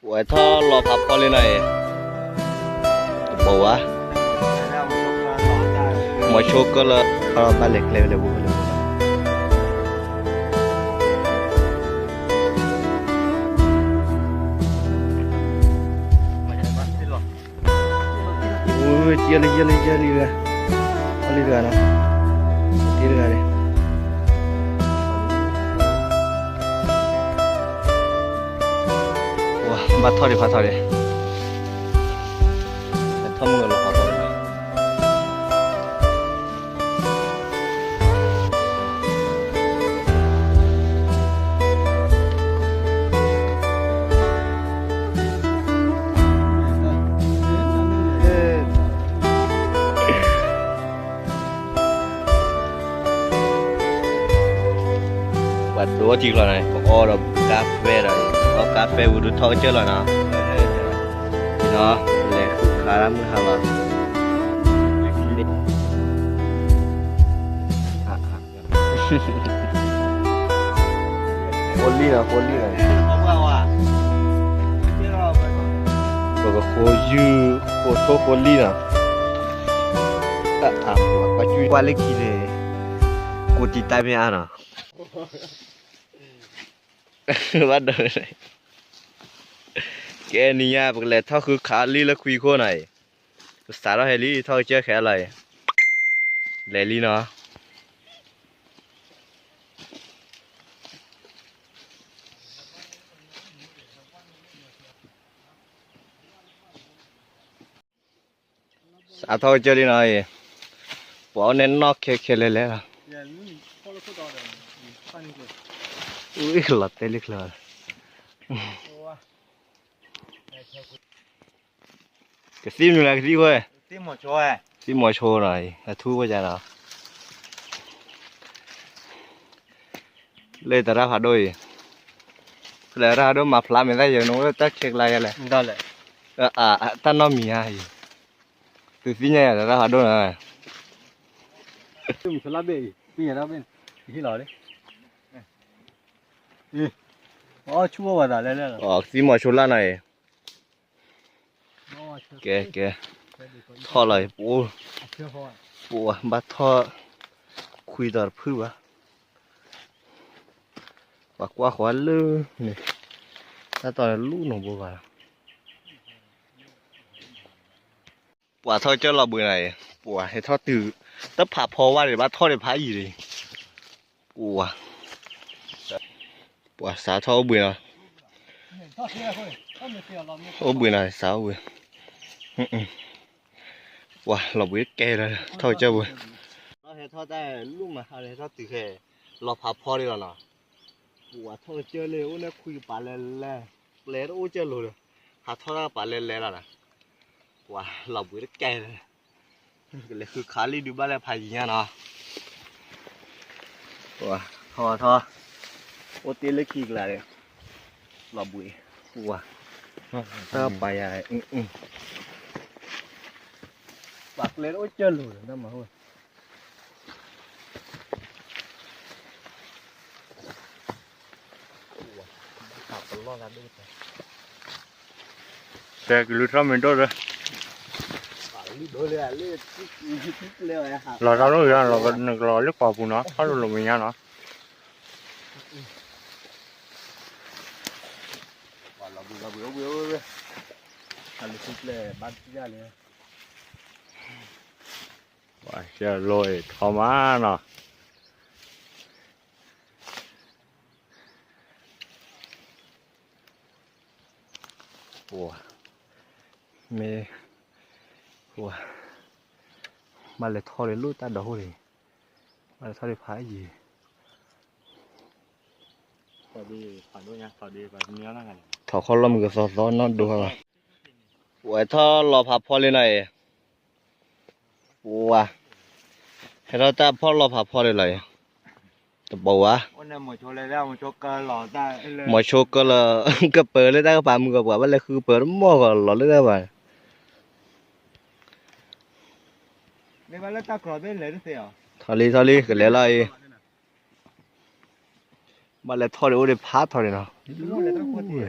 ပှၤထီၣ်လီၤဖးဖီလံနီၤအံၤ, တပိာ်ဝဲ, မိၤဆိကၢလၢ ထီၣ်ဘၣ်လဲၤကျဲလဲၤဝဲလဲၤဝဲ, ယဲလံ ယဲလံ ယဲလံ, အီလံတဂၤနီၤ, တ့တဂၤန့ၣ် ဘၣ်ထီၣ်ဒံးဖးထီၣ်ဒံး, ထီၣ်မုၢ်ဂီၤလီၤဖးထီၣ်ဒံး. ပှၤဒိးထံကျိၤန့ၣ် ပအီဒီးကါဖဲဒီး အီကါဖဲဝံၤဒုးထီၣ်ကစၢၢ်လီၤနီၤ, လဲၤဃုခးလၢမုၢ်ဟါလီၤ. ဃိလံနီၤ ဃိလံနီၤ, ပကဃိယုၢ် ဃိထိၣ်ဃိလံနီၤ, ကွၢ်လၢခံန့ၣ် ကိးတံာ်တာ်မ့ၢ်အါနီၤ, ဘၣ်ဒီး ကဲနံၤညါ ပကလဲၤထီၣ်ဃုခးလံလၢခွံခိၣ်နီၤအံၤ, ပစးထီၣ်ဟဲလံ ထီၣ်ကစၢၢ်ခဲလီၤအံၤ, လဲၤလံနီၤ. စးထီၣ်ကစၢၢ်လံနီၤအံၤ, ပှၤအိၣ်န့ၣ်နီၢ်ခဲခဲလဲၤလဲၤလီၤ, လီၤတဲလံချၢ ကသံၣ်မနုၤလဲၣ် ကသံၣ်ဝဲ, သံၣ်မီၤဆိနီၤအံၤ အထူဝဲဒၣ်နီၤ, လၢတရၣ်ဖးဒိၣ်အံၤ, ဖဲလဲၣ်တရၣ်ဖးဒိၣ်မၤဖျါမဲာ်သၣ်ယဲၢ်နအိၣ်လၢတၢ်ခဲကျါယဲၢ်လဲၣ်, တၢ်နီတမံၤဧါအံၤ, သုသ့ၣ်ညါယဲၢ်တရၣ်ဖးဒိၣ်နီၤ, သံၣ်မီၤဆိလၢ်ဘ့ၣ်အံၤ, သံၣ်မီၤဆိလၢ်ဘ့ၣ်, သံၣ်မီၤဆိလၢ်နီၤအံၤ ကဲ ကဲ, ထီၣ်လီၤအံၤ, ပအိၣ်, ပအိၣ်ဘၣ်ထီၣ်, ခွံတီၤတဖုဘၣ်, ပှၤကွၢ်ဃီလၢန့ၣ်, တၢ်တီၢ်န့ၣ်လူၤနီၢ်ဘိဘၣ်လီၤ. ပှၤထီၣ်ကစၢၢ်လီၤဘှံးနီၤအံၤ, ပှၤဟဲထီၣ်တုၤ, တဖးဖီဝဲဒၣ်ဘၣ်ထီၣ်ဒံးဖးယံာ်လံ, ပှၤ ပှၤစးထီၣ်အိၣ်ဘှံးနီၤ, အိၣ်ဘှံးနီၤ စးအိၣ်ဘှံး, ပှၤလီၤဘှံးတကဲလီၤ ထီၣ်ကစၢၢ်ဘှံး, ဟဲထီၣ်တၢ်လူၤမး ဟဲထီၣ်တုၤခဲ, လီၤဖးဖီဒံးလီၤနီၤ, ပှၤထီၣ်ကစၢၢ်လံ အိၣ်န့ၣ်ခွံကပၤလဲၤလဲၤ, ကျဲတအိၣ်ကစၢၢ်လိၤဒီး, ဟးထီၣ်တၢ်ကပၤလဲၤလဲၤလီၤနီၤ, ပှၤလီၤဘှံးတကဲလီၤ ကလဲၤဃုခးလံဒုးဘၣ်လဲၤဖးယံာ်ညါနီၤ, ပှၤထီၣ်ထီၣ်, အိၣ်တ့ၢ်လၢခံကျါဒီး, လီၤဘှံး, ပှၤ, တၢ်ပာ်ယၤ, ပှၤကျဲတအိၣ်ကစၢၢ်လိၤဒီး တၢ်မၤဟိ တဲကလုၢ်ထီၣ်မ့ၢ်ဒိၣ်ဒီး, လီၤတၢ်လိၣ်ယၤ နကလီၤလၢကီၢ်ပူၤနီၤ ထီၣ်လိၤလိၤမဲာ်ညါနီၤ, ပှၤလီၤဘှံးလီၤဘှံးအိၣ်ဘှံးအိၣ်ဘှံး, ဟးလၢထူကျဲဘၣ်တၢ်လၢ, ပှၤကၢလိၤအံၤထီမးနီၤ. ပှၤ, မ့ၢ်, ပှၤ, ဘၣ်လဲၤထီၣ်လၢလိၣ်တၢ်ဒီးဟိၣ်န့ၣ်, ဘၣ်လဲၤထီၣ်လၢဖးယံၤ, ထီၣ်ခီၣ်လီၢ်မုၢ်ကသီသီနီၢ်ဒိၣ်လီၤ, ပှၤဟဲထီၣ်လီၤဖးဖီလံနီၤအံၤ, ပှၤ, ဟဲထီၣ်တၢ်ဖီၣ်လီၤဖးဖီလံလီၤအံၤ, တပိာ်ဝဲ, မိၤဆိကၢလၢ, ကပၢၤလၢတၢ်ကပၤမုၢ်ကပှၤ ဘၣ်လဲၤဃုကပၢၤတမီၢ်ဂီၤလီၤလၢတၢ်ကပၤ, ထီၣ်လံ ထီၣ်လံ ကလဲၤလီၤအံၤ, ဘၣ်လဲၤထီၣ်ဒံးအိၣ်ဒံးဖးထီၣ်ဒံးနီၤ, လဲၤထီၣ်ဒံး, လဲၤထီၣ်ဒံး,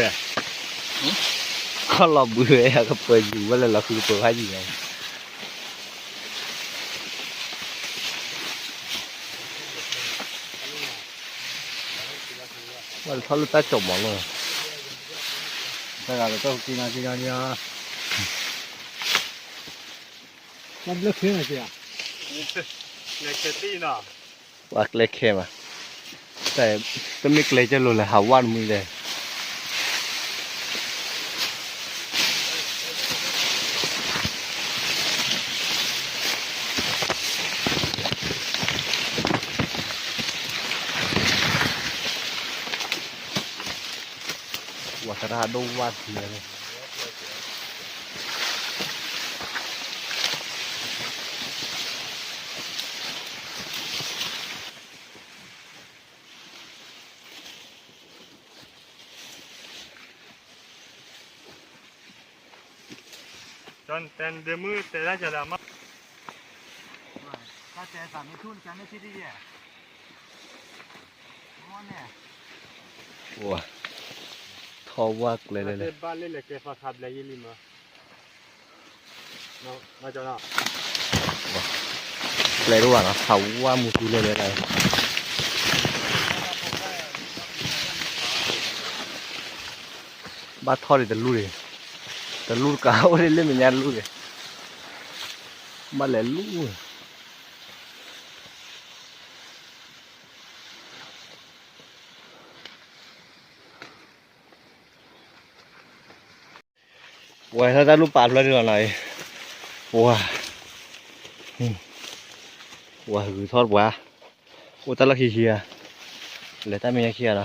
ခီလီၤဘှံးဝဲ ခီလီၤဘှံးဝဲ ကပၢၤယူၤဝဲလၢလီၤဃုကပၢၤဖးယံၤန့ၣ် ဘၣ်တထီၣ်လၢတၢ်ကၠီၤမီၤလိၣ်, တၢ်ဂၤလီၤတၢ်က့ၤနီၤက့ၤနီၤက့ၤနီၤ, တၢ်ဘျၢခဲနီၤက့ၤဧါ, ပှၤကျဲခဲမး, တမ့ၢ်ကျဲကၢလိာ်လဲၣ် ဟးဝါတမံၤလဲၣ် ဝၤသရၣ်ဒိၣ်ဝါထံန့ၣ် ကၠီတဲဒမုၢ်တဲဒၣ်ကၠီလၢအမါ, တၢ်တဲသးမ့ၢ်ထူၣ်န့ၣ် ကၠီန့ၣ်ထံၣ်တယဲၢ်, မ့ၢ်န့ၣ်, ဝါ, ထီၣ်ဝါကျဲလဲၣ်လဲၣ်, ဘၣ်လၢလဲၤကဲဖီခါဘျဲယလံမး ကျဲတဝၢ်နီၤ ဟးဝါမူတူလဲၣ်လဲၣ်လၢ ဘၣ်ထီၣ်ဒံးတလူၢ်ဒံး, တလူၢ်တကးအိၣ်ဒံးလၢမဲာ်ညါတလူၢ်ဒံး, ဘၣ်လဲၤလူၢ် ပှၤဟဲထီၣ်တၢ်လူၢ်ပာ်ဖျါဒံးလီၤနီၤအံၤ, ပှၤ, ပှၤဂုၤထီၣ်ပှၤ, အိၣ်တၢ်လီၢ်ခံခံဂၤ, လဲၤတၢ်မဲာ်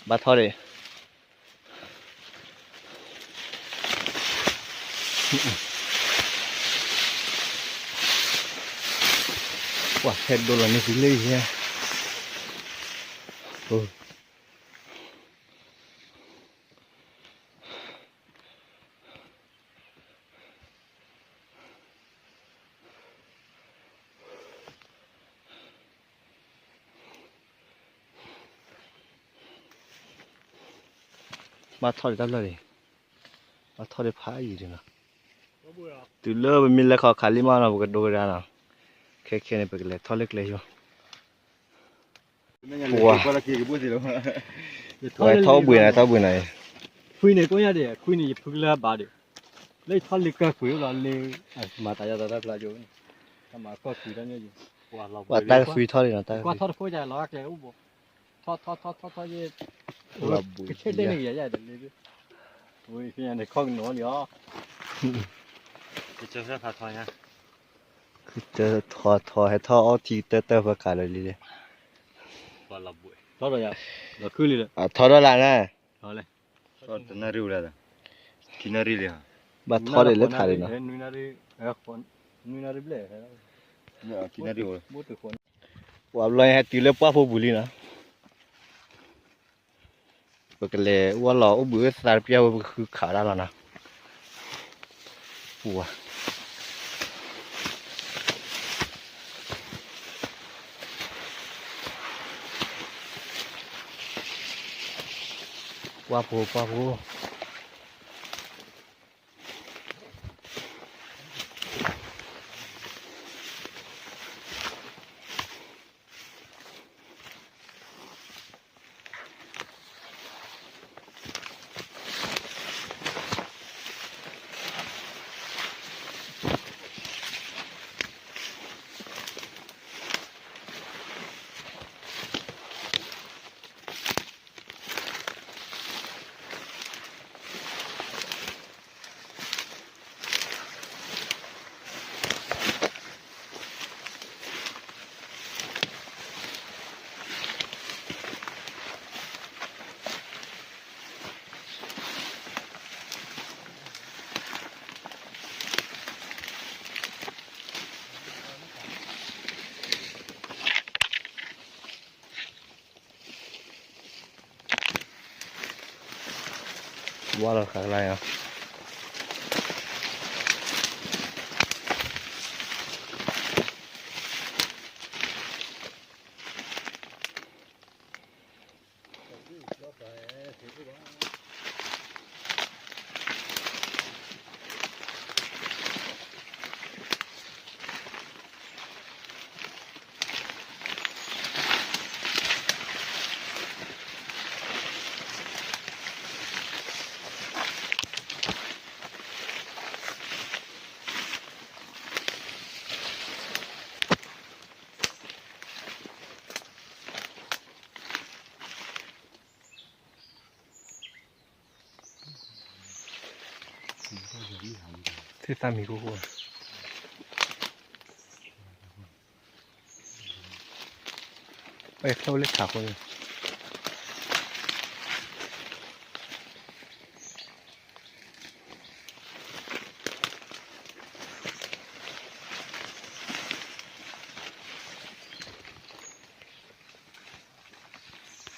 ညါခံဂၤနီၤ, ဘၣ်ထီၣ်ဒံး ပှၤဟဲဒိလီၤန့ၢ်သုလၢယဲၢ်, ဘၣ်ထီၣ်ဒံးတၢ်ဘျၢၣ်ဒံး, ဘၣ်ထီၣ်ဒံးဖးယံၤဒံးနီၤ, တုၤလၢပမ့ၢ်လဲၤခီခးလံမးနီၤ ပကဒိကဒါနီၤ, ခဲခဲန့ၣ် ပကလဲၤထီၣ်လၢကျဲယိၤ ပှၤ, ပှၤထီၣ်ဘှံးနၤ ထီၣ်ဘှံးနၤအံၤ, ခွံန့ၣ်ကိးညါဒံး ခွံန့ၣ် ယဖုကလၢဘၣ်ဒံး, လၢယထီၣ်လ့ကၢၢ်ကွံာ်အိၣ်လီၤလၢ, မၤတၢ်ယၤတၢ်ဖျါယိၤ, တၢ်မၤကီၢ်ကွံာ်တၢ်ညါယိၤ, ပှၤတၢ်ကသွံထီၣ်ဒံးနီၤ တၢ်ကသွံ, ကွၢ်ထီၣ်တခိၣ်ယၤလီၤကျဲအိၣ်ဘိ, ထီၣ်ထီၣ်ထီၣ်ထီၣ်ထီၣ်ယဲၢ်, ကဆဲးဒဲးန့ၣ်ယၤယၤတလ့, ဝံၤဖဲညါန့ၣ်ခီကနီၤလံအီၤ, ကဆဲးဖဲဖးထီညါ ကထီၣ်ထီၣ်ထီၣ်ဟဲထီၣ်အီထံကတၢၢ်တၢၢ်ဖဲကးလၢလံလံ, ထီၣ်ထီၣ်ယၤ, ထီၣ်ထီၣ်လၢ်နၤ, ထီၣ်လၢ်, ခံနၣ်ရံၣ်ဝဲဒၣ်, ခံနၣ်ရံၣ်လံဟီ, ဘၣ်ထီၣ်ဒံးလၢထးဒံးနီၤ, ပှၤဘျီဟဲတုၤလၢပှၢ်ဖိပူၤလံနီၤ, ပကလဲၤဝဲလီၤအိၣ်ဘှံးအိၣ်သါတပျၢ်ဝဲ ပကဃုခးဒၣ်လီၤနီၤ, ပူၤ ပှၢ်ဖိ ပှၢ်ဖိ ဝါလီၤခးကလါယၤ, သ့ၣ်သၣ်မံၤခိၣ်ခိၣ်, ပဲၣ်ချီလၢထးခိၣ်န့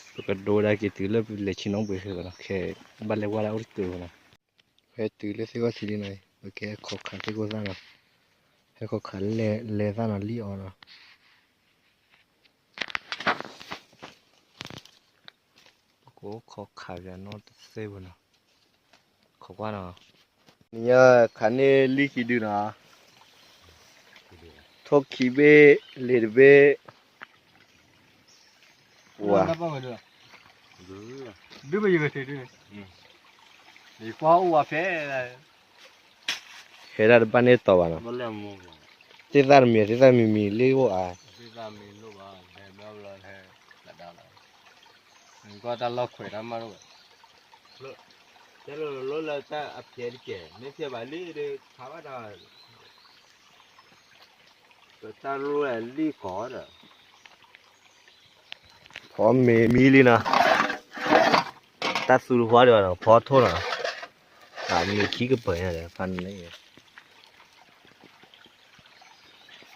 ၣ် ပကဒိဒၣ်က့ၤတုၤလၢပလဲၤဆ့ၣ်နီၤဘှံးဃဲနီၤ, ခဲဘၣ်လဲၤဝါဒၣ်အိၣ်တတုၤနီၤ, ဟဲတုၤလၢသ့ၣ်ဂီၢ်ထံးလံနီၤ, ပကဟဲခီခးသ့ၣ်ဂီၢ်သၣ်နီၤ, ဟဲခီခးလဲၤလဲၤသၣ်နီၤလံအီၤနီၤ. ပကအိၣ်ခီခးက့ၤနီတသ့ဘၣ်နီၤ, ခီကွၢ်နီၤ, နံၤညါခးန့ၢ်လံၢ်ခံဒုနီၤ, ထိၣ်ခံဘ့ၣ်, လ့ၤတဘ့ၣ်, ဝၤ, ဒုးပယကထံးဒုး, ယကွၢ်အိၣ်ဝဲဖဲ ဟဲဒၣ်တဘၣ်န့ၢ်တီၤဘၣ်နီၤ, သ့ၣ်သၣ်တမံၤ သ့ၣ်သၣ်မံၤမံၤလံအိၣ်အါ, သ့ၣ်သၣ်မံၤလိၣ်ဘၣ် ဟဲဘျီဘျီဟဲ, ကဒၣ်လီၤ, ကွၢ်တၢ်လီၢ်ခွဲးတၢ်မးတဝဲ, တလိၣ်လၢတၢ်အဖျဲးတကဲး မ့ၢ်ဖျဲးဘၣ်လံဒီးခးဘၣ်တၢ် ပတၢ်ရိၣ်လံကီးဒီး, ဖီမ့ၤမံလံနီၤ, တၢ်သူတဟွါဒီး ဖီထိၣ်နီၤ, မ့ၤခံကပၢၤညါဒီး ဖးန့ၣ်,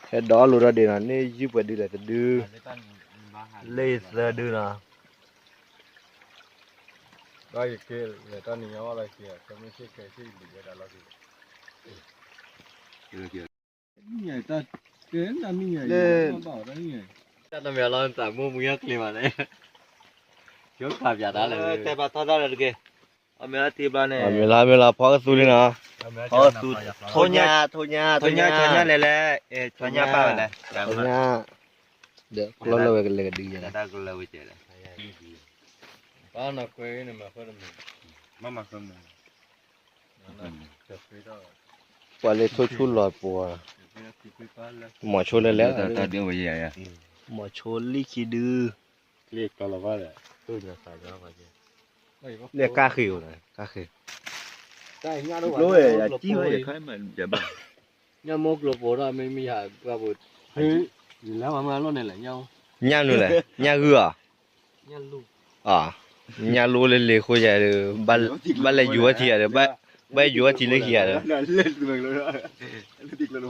ဟဲဒီးလိာ်ဒီးဒံးနီၤ, န့ၢ်ယုၢ်ပှဲၤဒုလၢတဒု, လၢယသၢဒုနီၤ, ဒီးယကလဲၤတၢ်နံၤညါဝဲလီၤက့ၤ တမ့ၢ်ဆ့ၣ်ခဲဆ့ၣ်လံၤဝဲဒၣ်လီၤက့ၤ, လၢ တၢ်တမ့ၢ်လီၤ တၢ်မိၢ်မူညါကျ့ၤမးန့ၣ်, ယိၤခးပၠးတၢ်လၢ တဲဘၣ်ထီၣ်တၢ်လၢတက့ၢ်, အမ့ၢ်လၢထံဘျီန့ၣ် အမ့ၢ်လၢ အမ့ၢ်လၢ ဖီကသူလံနီၤ, ဖီကသူ, ထိၣ်ညါ ထိၣ်ညါ ထိၣ်ညါ ထိၣ်ညါလဲၤလဲၤ, ထိၣ်ညါပာ်ဝဲလဲၣ်, ထိၣ်ညါ, ဒီးကျီလၢဝဲကလဲၤကဒုယဲၢ်, ပှၤလၢထိၣ်ဆူၣ်လီၤပှၤ, မီၤဆိလၢလဲၣ်, မီၤဆိလံၢ်ခံဒု, လဲၤကါဃ့ၤအိၣ်, ကါဃ့ၤ, ညၣ်မိၢ်ကျိၤပိၤဒီး မ့မ့ၢ်ယၤပှၤပူၤ, ညၣ်မနုၤလဲၣ်, ညၣ်ဂုၢ်ဧါ, ညၣ်လူလၢလ့ၤဃိယၤဒီး, ဘၣ်လဲၤယူၤဝဲထံယၤဒီး, ဘၣ်ယိၤဝဲထံလၢခံဂၤဒီး လဲၤမံနီၤ ခီလံနီ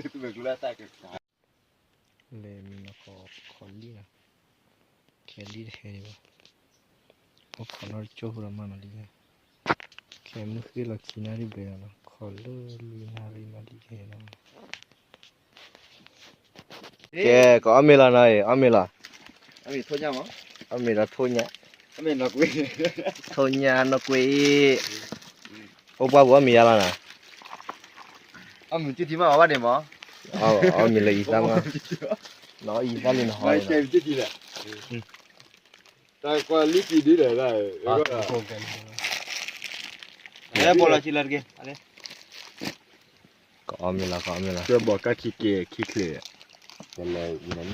ၤ, ခဲလံတဟဲဒံးဘၣ်, အိၣ်ခိးနီတကၠိၢ်ဖိဒီးမၤနီၤလံ, ခဲမုၢ်ဃ့ၢ်လီၤခံနၣ်ရံၣ်ဘျဲၣ်လီၤနီၤ, ခီလၢလွံၢ်နၣ်ရံၣ်မၤလံခဲနီၤ. ကဲ ကအီၣ်မ့ၤလီၤနီၤအံၤ အီၣ်မ့ၤလီၤ, အီၣ်မ့ၤလီၤထိၣ်ညၣ်, ထိၣ်ညၣ်နီၢ်ကွ့အံၤ, အိၣ်ပှၢ်ပူၤအီၣ်မ့ၤယါလီၤနီၤ, အီၣ်မ့ၤလၢအံသၣ်မး, နအီၣ်အံသၣ်လံနဟီ, တၢ်ကွၢ်လံကံဒ်လဲၣ်, ကီမ့ၢ်လီၤ ကီမ့ၢ်လီၤ, ကီ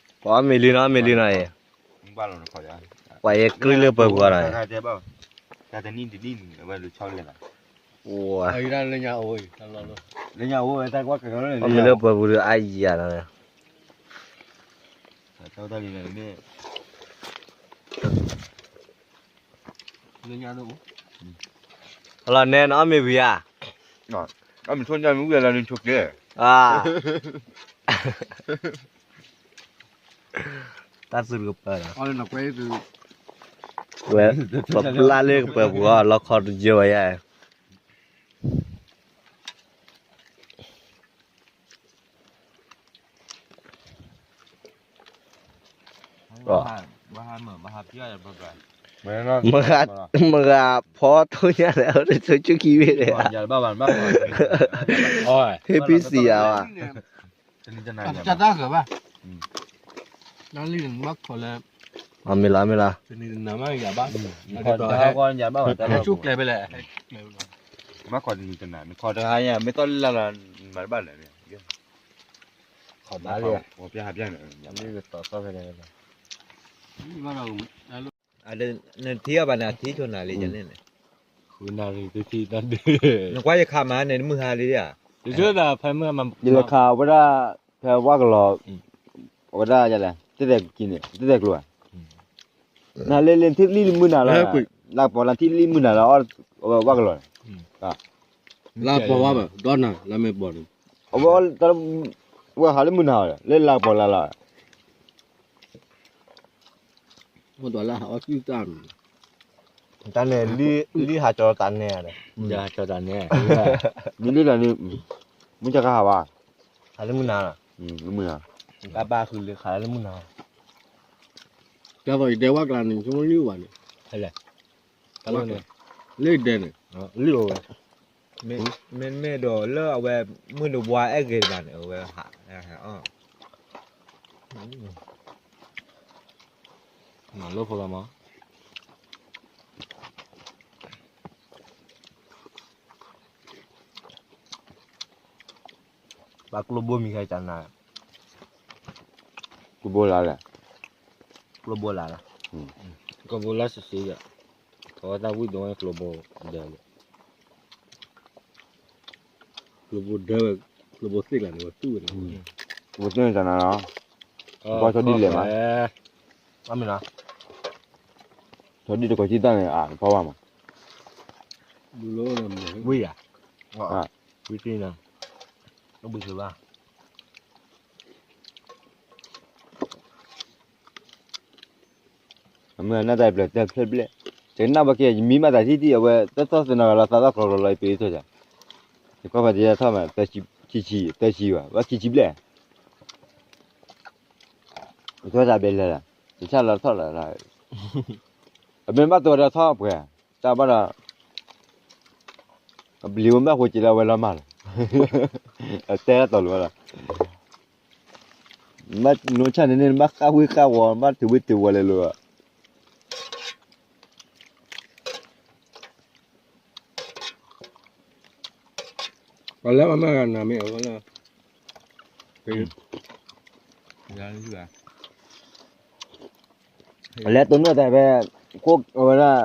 မ့ၢ်လံနီၤ မ့ၢ်လံနီၤအံၤ, ပှၤယဲကြုၢ်လၢပှဲၤပူၤဒီး, တၢ်တနံၣ်တနံၣ်န့ၣ် အဝဲလူၤဆီလဲၣ်လီၤ, အီၣ်မ့ၤလၢပှဲၤပူၤဒီးအါယၤနီၤ, လီၤနဲနအီၣ်မ့ၤဝံၤဧါ, အီၣ်မ့ၤထိၣ်ညၣ်မ့ၢ်ဝံၤလီၤနဆိကျဲ, တၢ်သုတကပၤဒီး, ဝဲ ပပျၢ်လၢကပၤပူၤအီၤ လီခီတယၢဝဲယါ မဂၤဖီထိၣ်ညၣ်ဒီး အဝဲတဆိကမိၣ်ခံမ့ၢ်ဒီး, ဟ့ၣ်ဖံစံးယၤဘၣ်, တၢ်တၢ်ဂၤဘၣ်, တၢ်လံၢ်န့ၣ်ဘၣ်ခီလၢ, အမ့ၢ်လီၤမ့ၢ်လီၤ, တနံၤတနၤမ့ၢ်ယၤဘၣ်, ဆူၣ်ကျဲဖဲလဲၣ်, ဘၣ်ခီတနံၤတနၤ နခီတဟါညါ မ့ၢ်သီၣ်လၢ်လၢ်လီၤ မၤတဘၣ်လဲၣ်, ခီဘၣ်လံ, နထံၣ်အီၤဘၣ်န့ၣ် အထံၣ်ဆိနၤလံန့ၣ်, နကွၢ်ယခးမၤန့ၣ် နမုၢ်ဟါလံဧါ, ယလဲၤခးဝဲဒၣ် ဖဲဝၣ်ကလီၤ, ဝဲဒၣ်လဲၣ် တသဲးက့ၤန့ၣ် တသဲးကျိၤဧါ, နလၢလၢထံၣ်လံမုၢ်နၤလီၤ, လၢပီၤလၢထံၣ်လံမုၢ်နၤလီၤ, ဝဲဝၣ်ကလီၤ, လၢပီၤဝါဘၣ် ဒီနၤ လၢမ့ၢ်ပီၤန့ၣ်, အဝဲ ဝဲဟးလၢမုၢ်နၤလီၤ လၢလၢပီၤလၢလီၤ အိၣ်ဒီးလၢဟးအီၣ်စုၣ်တၢ်မး, တၢ်န့ၣ် လံဟးကၠီတၢ်နဲၣ်, မ့ၢ်လံတၢ်န့ၣ်, မုၢ်ကခါဟးဘၣ်, ဟးလၢမုၢ်နၤ, လၢမုၢ်နၤ, တၢ်ဘၣ်ဃုလၢခးလၢမုၢ်နၤ, တၢ်သိးယဒဲဝၣ်ကျါန့ၣ် ဆိကမိၣ်လံဘၣ်န့ၣ်, လၢယဒဲန့ၣ်, လံဝဲ မ့မ့ၢ်ဒီးလၢအဝဲ မုၢ်တဝါအဲၣ်ဂ့ၤတဘၣ်န့ၣ် အဝဲဟး, မၤလိဖိလီၤမး, ဘၣ်ကျိဘိမံၤခဲကနၤ, ကျိဘိလါလဲၣ်, ကျိဘိလါလီၤ, ကျိဘိလါစ့ၢ်စ့ၢ်ယၤ, အဝဲတၢ်ဝံၣ်ဒိဝဲကျိဘိဒၢလီၤ ကျိဘိဒၢဝဲ, ကျိဘိသ့ၣ်လၢန့ၣ် ဝဲတူၢ်ဝဲန့ၣ်, ဝဲတူၢ်န့ၣ်တနၤလီၤ, ဘီၣ်ဆီဒ်လဲၣ်မး, ဆီဒ်တကိးစံၣ်တၢ်န့ၣ် အဖီဝါမး, ဝံၣ်ယၤ, ဝံၣ်တ့ၢ်နၤ, ဘုးဘၣ် အမ့ၢ်အနၢ်တၢ်ပျၢၤတၢ်ဖျၢၣ်ဘျဲၣ်, ယကနၣ်ဘၣ်က့ၤ ယမံဘၣ်သးထံၣ်ထံၣ် အဝဲ တၢ်သီၣ်သနၢၣ်ဂၤလီၤ သးသီၣ်ကျီကျီလီၤ ယပ့ၤထီၣ်ယၤ, ယကွၢ်ဖးတယဲထီၣ်မး ခံဆံ, သၢဆံဘၣ်, ဝဲခံဆံဘျဲၣ်, ယကွၢ်သးဘဲလဲၣ်လီၤ, ယဆၣ်လီၤထီၣ်လီၤ, အမ့ၢ်ဘၣ်တိၤဒီးထီၣ်ပှဲၤ, တၢ်ဘၣ်ဒီး အဘျံးဝဲမ့ၢ်ဃိစ့လၢအဝဲလီၤမၢ်လီၤ, အတဲတၢ်တီၤလိၤလီၤ, မ့ၢ်နိဆၣ်န့ၣ်န့ၣ် မ့ၢ်ဃၣ်ဝံၣ်ဃၣ်ဝီၤ မ့ၢ်တုၤဝံၤတုၤဝီၤလဲၤလိၤလီၤ, ပှၤလၢအမၤဂၤနၤမ့ၢ်အဝဲလၢ လဲၤတိၢ်နီၣ်တၢ်ဖဲ ခိၣ်အဝဲဒၣ်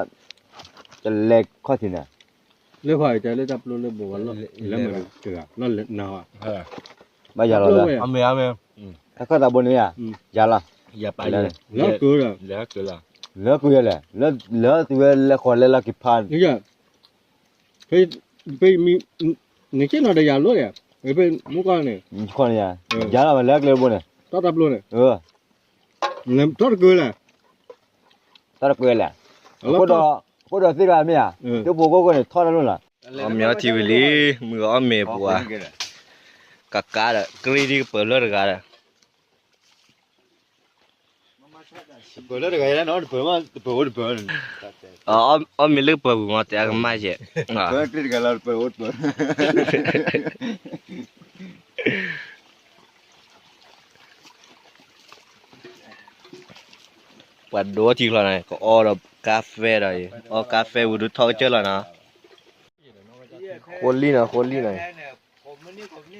တလဲၤခီၣ်ထံးန့ၣ်, လၢခီၣ်အံၤတဲလၢတၢ်ပျိလၢဘိးဝဲလီၤ လဲၤမၤတဂၤ လီၤနၤဝဲ, ဘၣ်ယၤလီၤလၢ အမ့ၢ်အမ့ၢ် တၢ်ခီၣ်တၢ်ဘိန့ၣ်ယၤ ယၤလီၤ, လၢကုၤလၢ လၢကုၤယလဲၣ်, လၢသုဝဲလဲၤဃီၤလဲၤလီၤက့ၤဖးန့ၣ် ဖဲ ဖဲမံ နက့နီၤဒီးယၤလိၣ်ဒီး ဖဲမူကီၢ်န့ၣ် ယၤလီၤဝဲလၢအကျဲတဘိန့ၣ် တၢ်တၢ်ပျိန့ၣ် တၢ်တကၢလဲၣ် တၢ်တကၢလဲၣ် အဃိဒီး အဃိဒီးသ့ၣ်တဖၣ်မ့ၢ်ဧါ တၢ်ဖိကိၢ်ကိၢ်န့ၣ် ထီၣ်တၢ်လိၣ်လီၤ အီၣ်မ့ၤအီထံဝံၤလံ မုၢ်ဂၤအီၣ်မ့ၤပှၤ ကကါဒီး ကြံဒံကပၢၤလၢတဂၤဒီး ပၢၤလၢတဂၤယဲနီၤ တပၢၤမး တပၢၤအိၣ်တပၢၤ အီၣ်မ့ၤလၢပၢၤပူၤမး တဲအကမၣ်ယဲ ပၢၤတဂၤလီၤ တပၢၤအိၣ်တပၢၤ ပှၤဒိးထံချီနီၤ ကအီဒီးကါဖဲဒီး အီကါဖဲဝံၤဒုးထီၣ်ကစၢၢ်လီၤနီၤ ဃိလံနီၤ ဃိလံနီၤ တၢ်ကီၢ်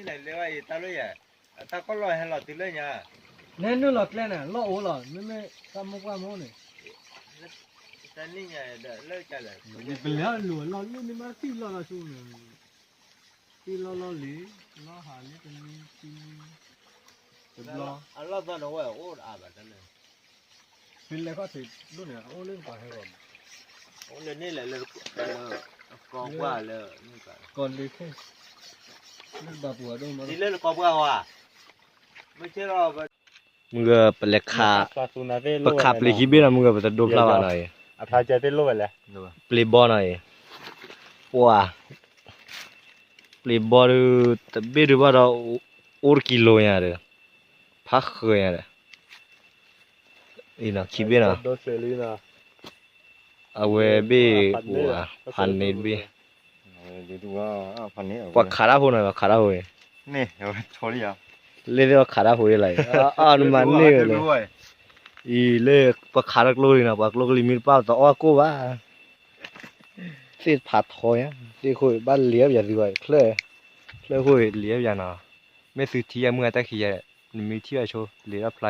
လီၢ်ဟဲလီၤတုၤလၢညါ နဟဲနုာ်လီၤကျဲန့ၣ် လီၢ်အိၣ်လီၤ မ့မ့ၢ်တၢ်မိၢ်ပှၢ်မိၢ်န့ၣ် တၢ်နံၣ်ညါဒီးလၢကလဲၣ် ပလဲၤဟီၣ်လူၤအလီၢ်လၢန့ၣ်မးသံလီၢ်လီၤဆူန့ၣ် သံလီၢ်လီၢ်လံ လီၢ်ဟးလၢတနံၤတနံၤ တဘျီ အလီၢ်သီဒီးဝဲအိၣ်အါဘၣ်တၢ်န့ၣ် ဖဲလဲၤခီၣ်ထံးဒိၣ်န့ၣ် အအိၣ်လၢနပှၤဟဲဂီၤမး အိၣ်လၢန့ၣ်လဲၣ်လၢ ကီၢ်ပှၢ်လၢ ကီၢ်လ့ခိၣ် လၢဘၣ်ပူၤအဒိၣ်မး ဒ်လၢနကီၢ်ပှၢ်ဝဲ မ့ၢ်ဆဲးဒီး မုၢ်ဂၤပလဲၤခး ပခးပျ့ၤခံဘ့ၣ်နီၤ မုၢ်ဂၤပတဒိဖျါဘၣ်နီၤအံၤ ပျ့ၤဘီနီၤအံၤ ပှၤ ပျ့ၤဘီဒုး တဘ့ၣ်ဒုးဘၣ်ဒီး အိၣ်တကံလိညါဒီး ဖးဃၢၤညါဒီး အံၤနီၤ ခံဘ့ၣ်နီၤ အဝဲဘ့ၣ် ဖးန့ၢ်တဘ့ၣ် ပှၤခးတၢ်ဖိနီၤ ပှၤခးတၢ်ဖိအံၤ လၢသ့ၣ်ပှၤခးတၢ်ဖိအံၤလီၤ အနမၤန့ၢ်ဝဲလဲၣ် အံၤလၢပှၤခးတၢ်ကျိလံနီၤ ပှၤကျိကလံၤမံတပၣ်တအီၣ်ကိၣ်ဘၣ် သ့ၣ်ဖးထ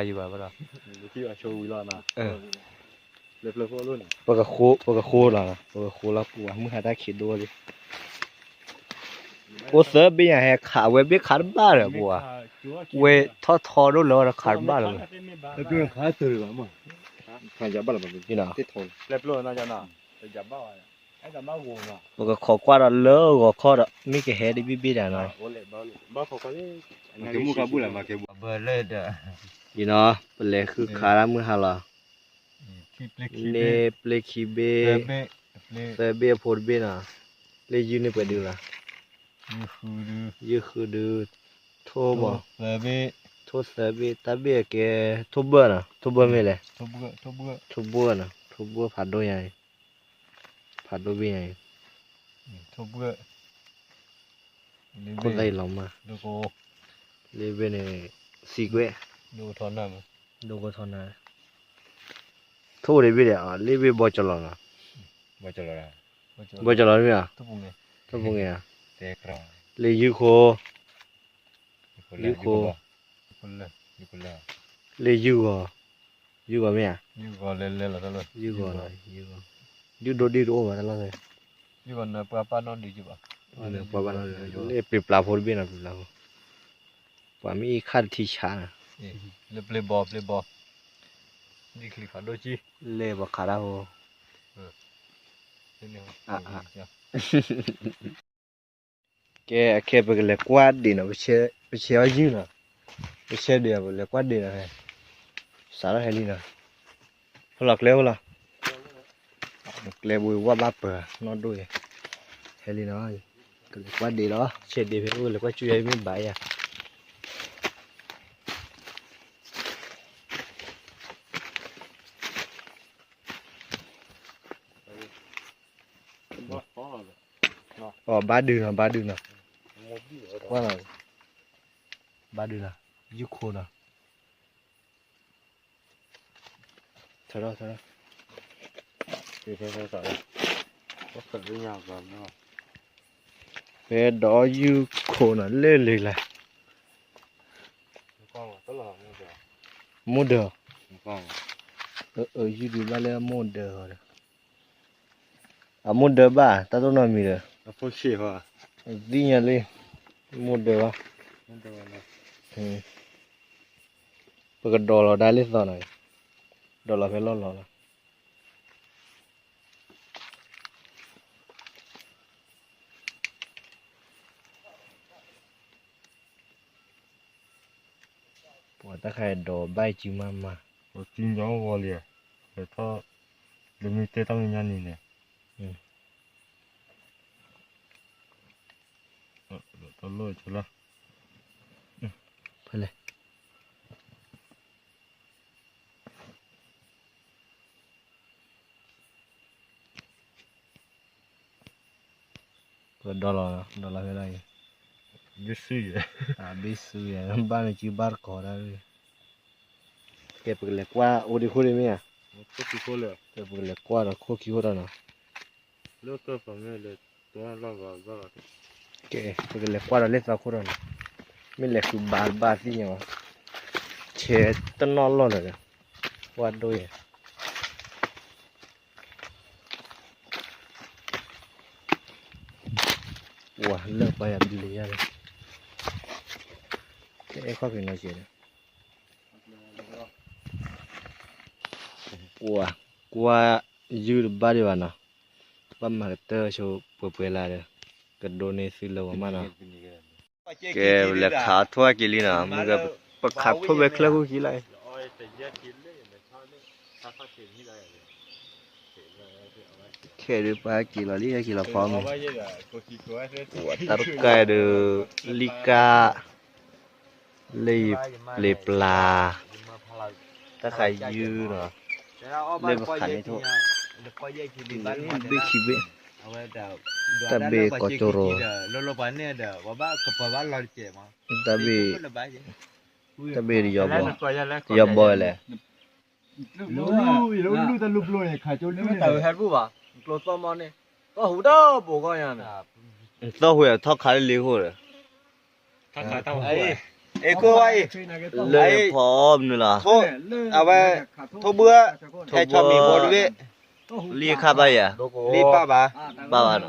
ီညါ သ့ၣ်ခိၣ်ဘၣ်လံၤအပျၤသုဘၣ် ချၢၣ် ချၢၣ်ခိၣ်လံၤအပျၤနီၤ မ့ၢ်သုထံၣ်ယမုၢ်အတၢ်ခံးယဲ နမ့ၢ်ထံၣ်ဘၣ်ဆိ လံၤတၢ်ဖျါယံၤဘၣ်ဘၣ်ဒီး ပကဃိ ပကဃိလီၤ ပကဃိလီၤပှၤမုၢ်ဟါတၢ်ခံးဒိၣ်လံ အိၣ်သၢဘ့ၣ်ညါဟဲခး အဝဲဘ့ၣ်ခးတဘၣ်ဒီးပှၤ ဝဲထီၣ်ထီဒိၣ်လၢၤဒီးခးတဘၣ်လၢၤ ပကခိးကွၢ်ဒီးလၢဂီၤခီဒီး မ့ၢ်ကဟဲဒ်ဘ့ၣ်ဘ့ၣ်ဒၣ်နီၤ အံၤနီၤ ပလဲၤဃုခးတၢ်မုၢ်ဟါလီၤ န့ၢ်ပျ့ၤခံဘ့ၣ် သၢဘ့ၣ်အဖိတဘ့ၣ်နီၤ လၢယုၢ်န့ၢ်ပှဲၤဒုလီၤ ယုၢ်ဃုဒု ထိၣ်ဘီ ထိၣ်သၢဘ့ၣ် တၢ်ဘ့ၣ်အကဲ ထိၣ်ဘၢၣ်နီၤ ထိၣ်ဘၢၣ်မ့ၢ်လဲၣ် ထိၣ်ဘၢၣ်နီၤ ထိၣ်ဘၢၣ်ဖးဒိၣ်ညါအံၤ ဖးဒိၣ်ဘ့ၣ်ညါအံၤ ထိၣ်ဘၢၣ် လၢဘ့ၣ်န့ၣ် သံကွဲး ဒိၣ်ကထီနၢ် ထိၣ်အိၣ်တဘ့ၣ်ဒီး လၢဘ့ၣ်ဘီကၠီလီၤနီၤ ဘီကၠီလီၤမ့ၢ်ဧါ ထိၣ်ပူၤငဲၤဧါ လၢယုၢ်ခိ ယုၢ်ခိ လၢယုၢ်ဂီၤ ယုၢ်ဂီၤမ့ၢ်ဧါ ယုၢ်ဂီၤ ယုၢ်ဒိၣ်ဒ့ၣ်တအိၣ်ဘၣ်တၢ်လီၢ်ဖဲ ပှၤဘၣ်နီၣ်ဒုး လၢပျ့ၤပျါဖိတဘ့ၣ်နီၤ ပျ့ၤပျါဖိ ပှၤမ့ၢ်အံၤခါတထံဆါနီၤ လၢပှၤခးတၢ်ဖိ ကဲ အခဲပကလဲၤကွၢ်ဒံးနီၤ ပဆဲးအီၤယုၢ်နီၤ ပဆဲးဒံး ပလဲၤကွၢ်ဒံးနီၤ စးထီၣ်ဟဲလံနီၤ ဟိလီၤကျဲဟိလီၤ ကျဲဘိဝဲဘၣ်ပၢၤနီၢ်ဒိၣ်အံၤ ဟဲလံနီၤ ကလဲၤကွၢ်ဒံးလီၤ ဆဲးဒံးဖဲအိၣ် ကလဲၤကွၢ်ဆူညါမ့ၢ်ဘၣ်ယၤ အီၤ ဘါဒုးနီၤ ဘါဒုးနီၤ ကွၢ်နီၤ ဘါဒုးနီၤ ယုၢ်ခိနီၤ ထီထီထီထီ ဖဲဒီးယုၢ်ခိနီၤ လၢလံၤလၢ် မိၢ်ဒၢး ယုၢ်ဒုးဘၣ်လၢမိၢ်ဒၢးဒီး အမိၢ်ဒၢးဘၣ် တၢ်တိၢ်နီၢ်မံၤဒီး သ့ၣ်ညါလံ မိၢ်ဒၢးဘၣ် ပကဒီးလီၤဒၣ်လၢသီနီၤ ဒီးလီၤဖဲလီၢ်လီၤလီၤ ပ တၢ်ခါအံၤဒီးဘၣ်စုမးမး, ဒီးစုညီဂီၤလံ, ထီၣ်, လၢမ့ၢ်တဲတၢ်မဲာ်ညါန့ၣ်န့ၣ်, တၢ်လီၢ်လၢ ဖဲလဲၣ် ပဒီလီၤ, ဒီလီၤဖဲဒၣ်အံၤ, ဘ့ၣ်ဆူယဲ, ဘ့ၣ်ဆူယဲ, ဘၣ်နစုဘၣ်တကိးဒၣ်, ကဲပကလဲၤကွၢ်အိၣ်ဒံးခိၣ်ဒံးမ့ၢ်ဧါ, ပကလဲၤကွၢ်ဒီးခိၣ်ခံခိၣ်ဒီးနီၤ, ကဲ ပကလဲၤကွၢ်ဒီးလၢသီခိၣ်ဒီးနီၤ, မ့ၢ်လဲၤဃုဘါတဘၣ်သ့ၣ်ညါဘၣ်, ဆဲးတနီၣ်လီၢ်လၢာ်ဒီး, ဝၣ်ဒိၣ်ယဲ ပှၤလၢပှၤယၤဘျုးယၤလၢ, ကဲအဲၣ်ခီၣ်က့ၤနီၤကဲးဒီး, ပှၤကွၢ်ယုၢ်တဘၣ်ဒံးဘၣ်နီၤ, ဘၣ်မၤကတၢၢ်ဆိပှဲၤပှဲၤလၢ်ဒီး, ကဒိးန့ၢ်သုလၢပှၤမးနီၤ, ကဲပလဲၤခးထိၣ်က့ၤလံနီၤ, မ့ၢ်ပခးထိၣ်ဝဲချၢၣ်ခိၣ်ခံလၢ် ခဲဒုးပှၤဟဲက့ၤလီၤလံ ဟဲက့ၤလီၤဖီမုၢ်, တၢ်တကါဒီး လံကၣ်, လၢယပျံၤပျါ, တၢ်ဃးယုၢ်နီၤ, လၢပခးန့ၢ်ထိၣ်, ဘ့ၣ်ခံဘ့ၣ်, တၢ်ဘ့ၣ်ကီကၠိရိၤ, တၢ်ဘ့ၣ်, တၢ်ဘ့ၣ်, ယီၤဘီလဲၣ် တၢ်ဘ့ၣ်, သီၣ်ဟူးထီၣ်ခးလၢလ့ခိၣ်ဒီး, လၢဖီမနုၤလီၤ, အဝဲ, ထိၣ်ဘုၣ်, ထိၣ်ဘုၣ်, လံခါဘၣ်ယၤ, လံပၢ်ဘၣ်, ပၢ်ဘၣ်နီၤ, န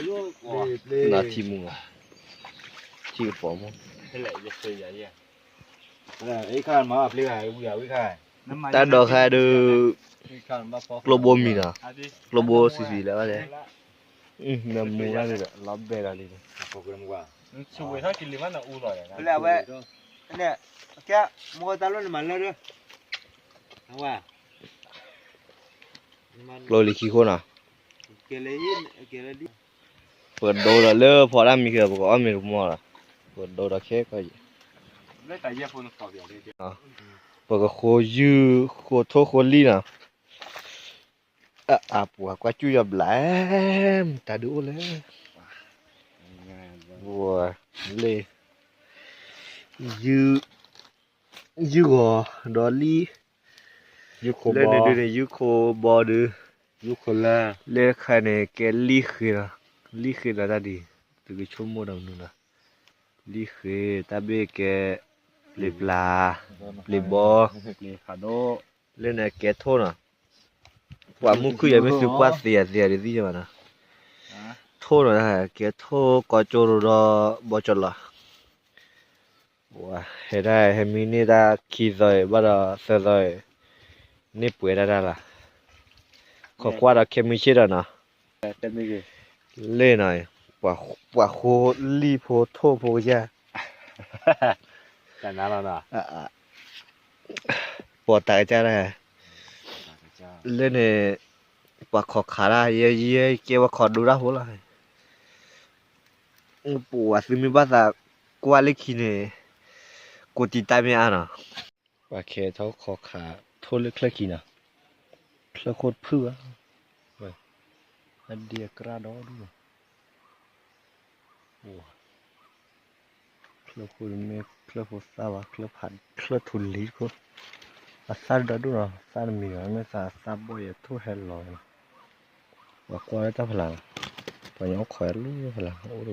ထံမူ, ထံကဖီမူ တၢ်ဒိးခါဒီး, ကျိဘိမံၤနီၤ, ကျိဘိဆံးဆံးလၢၤဘၣ်လဲၣ်, နမူလၢၤဒီး လီၤဘဲလီၤလံ, ကျိလံခံခိၣ်နီၤ, ပကဒိဒီးလၢဖီဒၣ်မံၤဃဲၤ ပကအီၣ်မ့ၤတမီၢ်လီၤ, ပကဒိဒီးခဲကီၢ်ယဲၢ်, ပကဃိယုၢ်ဃိထိၣ်ဃိလံနီၤ, အပှၤကွၢ်စူၣ်ယီၤဘျး, မတၤဒုးအိၣ်လဲၣ်, လၢ ယုၢ်ဂီၤဒီးလံ, လၢန့ၣ်ဒုးန့ၣ် ယုၢ်ခိၣ်ဘီဒုး, လၢခါန့ၣ် ကဲလံဃ့လီၤ, လံဃ့လီၤတၢ်ဒ်, သုကဆိကမိၣ်ဒီးမနုၤလီၤ, လံဃ့, တၢ်ဘ့ၣ်ကဲ, ပျံၤပျါ, ပျံၤဘီ, လၢန့ၣ်ကဲထိၣ်နီၤ, ပှၤမုၢ်ခုၣ်ယဲၢ်မ့ၢ်သုကွၢ်သ့ယၤသ့ယၤဒ်သ့ၣ်ညါဘၣ်နီၤ, ထိၣ်နီၤ, ကဲထိၣ်ကီကၠိရိၤဒီးဘီကၠီလီၤ ဝဲဟဲဒၣ်ဟဲမံန့ၢ်တၢ်ခံသီအံၤ ဘၣ်ဒီးသၢသီအံၤ, န့ၢ်ပှဲၤဒၣ်တၢ်လီၤ, ခိးကွၢ်ဒီးခဲမုၢ်ဆ့ၣ်ဒီးနီၤ, လၢနီၤ, ပှၤဃိလံဖိထိၣ်ဖိကစၢ်, ပှၤတၢ်ကစၢ်ဒၣ်, လၢန့ၣ်, ပှၤခိးခးဒၣ်ယဲ ယဲကဲဝဲခိးဒိတၢ်ဖိလီၤ ပှၤသုမ့ၢ်ဘၣ်သးကွၢ်လၢခံန့ၣ်, ကိးတံာ်တာ်မ့ၢ်အါနီၤ, ပှၤခဲထီၣ်ခိးခးထိၣ်လၢချၢၣ်ခံနီၤ, ချၢၣ်ခိၣ်တဖုၣ်ဘၣ်, အဒ့အကြၢ်ဒီဒူၣ်, ချၢၣ်ခိၣ်တမ့ၢ်ချၢၣ်ဖိသၣ်ဘၣ်, ချၢၣ်ဖး, ချၢၣ်ထူလံတခိၣ်, အသၣ်ဒီဒူၣ်နီၤ, သၣ်တမံၤဘၣ်, မ့ၢ်သးသၣ်ဘီၣ်ယဲထိၣ်ဟဲလီၤ, ပှၤကွၢ်လၢတၢ်ဖီလာ်, ပှၤညီခိးလၢဖီလာ် အိၣ်တဂၤ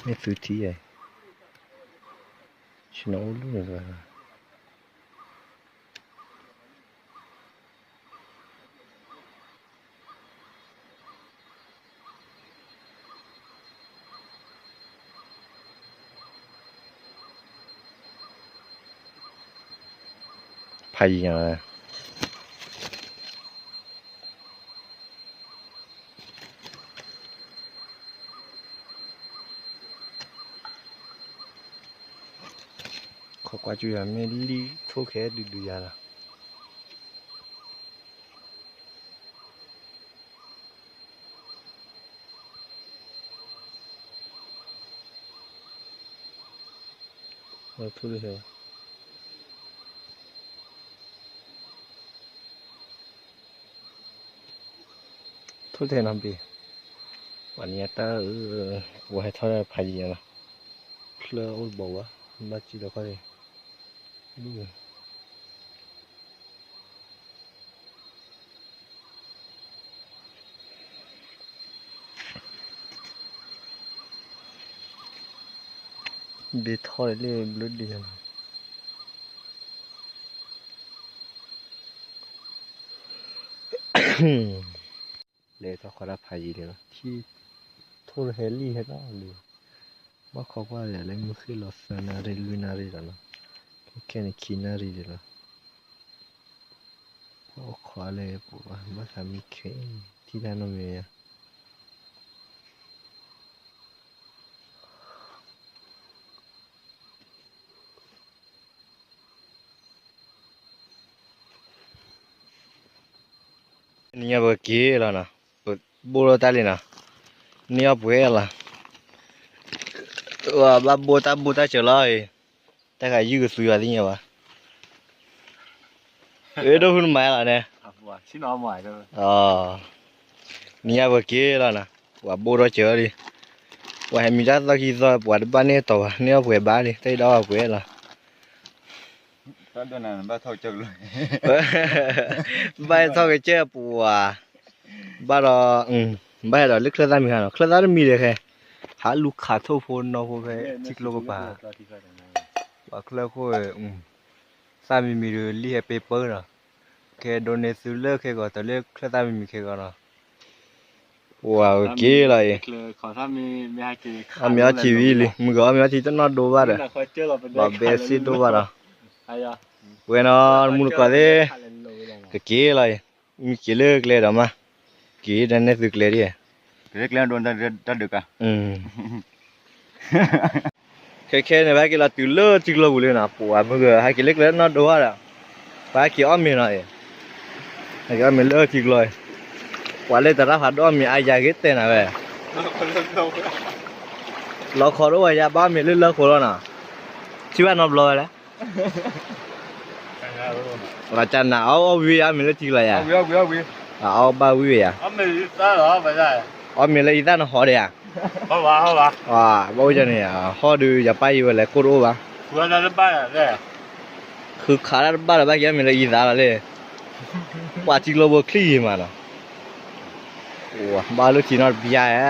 မ့ၢ်သုထံၣ်ဧါ, ဆ့ၣ်နီၤအိၣ်လၢန့ၣ်တဂၤ ဖးယံၤညါ ကွၢ်ကၠူၣ်ယၤမ့ၢ်လံၣ်ထိၣ်ခဲဒုးဒုးယၤလီၤ. ထိၣ်လၢဟဲ ထိၣ်ထဲနီၤဘ့ၣ်, ပှၤနံၤအတၢ်အၢ, ပှၤဟဲထီၣ်ဖးယံၤနီၤ, ချၢအိၣ်တဘီဝဲ, ဘၣ်စံၣ်လီၤခီန့ၣ်, ဘ့ၣ်ထီၣ်လၢဘျၢဒံးနီၤ. လဲၤထီၣ်ဃီတၢ်ဖးယံၤန့ၣ်လီၤ, ထံထိၣ်ဟဲလံၣ်ဟဲနီၤလံ, ဘၣ်ခီကွၢ်လၢမုၢ်ဃ့ၢ်လီၤသၢနၣ်ရံၣ် လွံၢ်နၣ်ရံၣ်လီၤနီၤ, ခဲခဲန့ၣ်ခံနၣ်ရံၣ်လီၤ, အိၣ်ခိးလၢပူၤဘၣ် ဘၣ်သးမံခဲ, ထံၣ်တၢ်နီတမံၤ နံၤညါပကက့ၤလီၤနီၤ, ပဘိၣ်ထီၣ်တၢ်လံနီၤ, န့ၢ်အီၣ်ပှဲၤလီၤ, ဘၣ်ဘိၣ်တၢ်ဘိၣ်တၢ်စၢၤလီၤအံၤ, တၢ်ဂၤယုၢ်ကသုယၤသ့ၣ်ညါဘၣ်, အဒိၣ်ဖုနမၤလီၤန့ၣ်, နံၤညါပကက့ၤလီၤနီၤ, ပှၤဘိၣ်ထီၣ်စၢၤလံ, ပှၤဟဲမံတၢ်သီခံသီ ပှၤတဘၣ်န့ၢ်တီၤဘၣ် န့ၢ်အီၣ်ပှဲၤဘၣ်လံ တၢ်အံၤဒီးအီၣ်ပှဲၤလီၤ. ဘၣ်ဟဲထီၣ်ကစၢၢ်ပှၤ, ဘၣ်ဒီး, ဘၣ်ဟဲဒီးလၢချၢၣ်သၣ်မံၤခါနီၤ, ချၢၣ်သၣ်တမံၤဒီးခဲ, ဟးလူၤခးထိၣ်ဖိနီၢ်ဖိဖဲထံကျိကပၤ, ပှၤချၢၣ်ခိၣ်, သၣ်မံၤမံၤဒီးလံၣ်ဟဲပ့ပၢနီၤ, ကဲဒိးန့ၢ်သုလၢခဲကီး တၢ်လၢချၢၣ်သၣ်မံၤမံၤခဲကီးနီၤ. ပှၤက့ၤလီၤအံၤ, အီၣ်မ့ၤအီထံဝံၤလံ, မုၢ်ဂီၤအီၣ်မ့ၤအီထံတနီၣ်ဒိဘၣ်ဒီး, ဘၣ်ဘဲစ့ဒိဘၣ်ဒီး, ပှဲၤနီၤ မူတကိးသ့ၣ်, ကက့ၤလီၤအံၤ, မ့ၢ်က့ၤလၢကျဲဒီးမး, က့ၤဒီးနဲၣ်သုကျဲဒ်, က့ၤလၢကျဲဒိတၢ်ဒုးကါ ခဲခဲန့ၣ် ပဟဲက့ၤလီၤတုၤလၢထံကျိပူၤလံနီၤ, ပှၤမုၢ်ဂီၤ ဟဲက့ၤလၢကျဲနီၣ်ဒိဘၣ်ဒီး, ပှၤဟဲက့ၤအီၣ်မ့ၤနီၤအံၤ, ဟဲက့ၤအီၣ်မ့ၤလၢထံကျိအံၤ, ပှၤလၢတၢ်တၢ်ဖးဒိၣ်အီၣ်မ့ၤအါယၤဂ့ၤတဲနၤဝဲ, လီခီတအိၣ်ဝဲယၤ ဘၣ်အီၣ်မ့ၤလၢလၢခိလီၤနီၤ, ထံၣ်ဘၣ်နီတဘျီဝဲလဲၣ်. ကနၤအီၣ်အီၣ်ဝံၤအီၣ်မ့ၤလၢထံကျိယၤ, အီၣ်ဘၣ်ဝံၤယၤ, အီၣ်မ့ၤလၢအံသၣ်နဟီဒီးယၤ, ဘၣ်အိၣ်န့ၣ်, ဟီၣ်ဒုးယပၢ်ယံၤဝဲလဲၣ် ကိၢ်တအိၣ်ဘၣ်, ဃုခးတၢ်တဘၣ်ဒီးဘၣ်က့ၤအီၣ်မ့ၤလၢအံသၣ်လီၤလံ, ပှၤထံကျိဖိချံၣ်ယံၤမးနီၤ, ဘၣ်လၢထံနီတဘျါဧါ,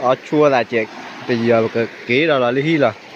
အီၣ်ဆူၣ်အသးကဲး, ပယီၤပကက့ၤဒီးလီၤလၢဟံၣ်လီၤ.